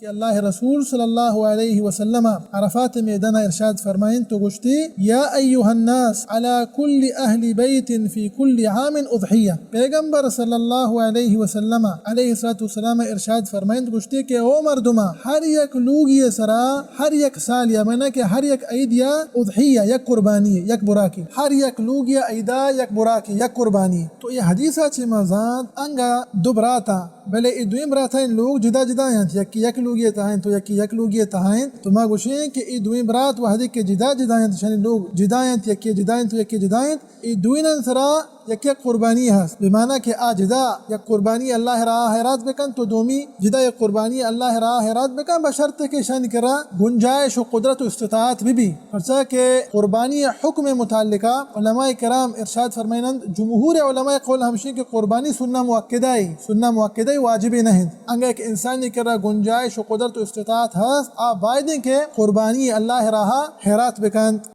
اللہ رسول صلی اللہ علیہ وسلم عرفات میدان ارشاد فرمائنت تو گوشتی، یا ایها الناس، علی کل اہل بیت فی کل عام اضحیہ۔ پیغمبر صلی اللہ علیہ وسلم علیہ الصلوۃ والسلام ارشاد فرمائنت گوشتی کہ او مردما، ہر یک لوگی سرا ہر یک سال یا معنی کہ ہر یک عید یا اضحیہ، یک قربانی، یک براکی، ہر یک لوگی عیدا یک براکی، یک قربانی۔ تو یہ حدیثا چی ما زانت انگا دو براتا، بلے اے دوئیں براتانی لوگ جدا جدا انت، یکی یک لوگی تہا انت تو یکی یک لوگی تہا انت۔ تو ما گوشیں کہ اے دوئیں برات وہدے کہ جدا جدا انت، شانی لوگ جدا انت، یکی جدا انت تو یکی جدا انت۔ اے دوئینان سرا یک یک قربانی ہست، بمعنی کہ آ جدا یک قربانی اللہ راہ حیرات بکن تو دومی جدا یک قربانی اللہ راہ حیرات بکن، بشرط کہ شانی کرا گنجائش و قدرت و استطاعت ببی۔ پرچا کہ قربانی حکم متعلقہ علماء کرام ارشاد فرمائنند، جمہور علماء قول ہمشی کہ قربانی سنہ مؤکدہ ای، سنہ مؤکدہ ای، واجبی نہ انت۔ انگا ایک انسانی کرا گنجائش و قدرت و استطاعت ہست، آ بایدیں کہ قربانی اللہ راہا حیرات بکنت۔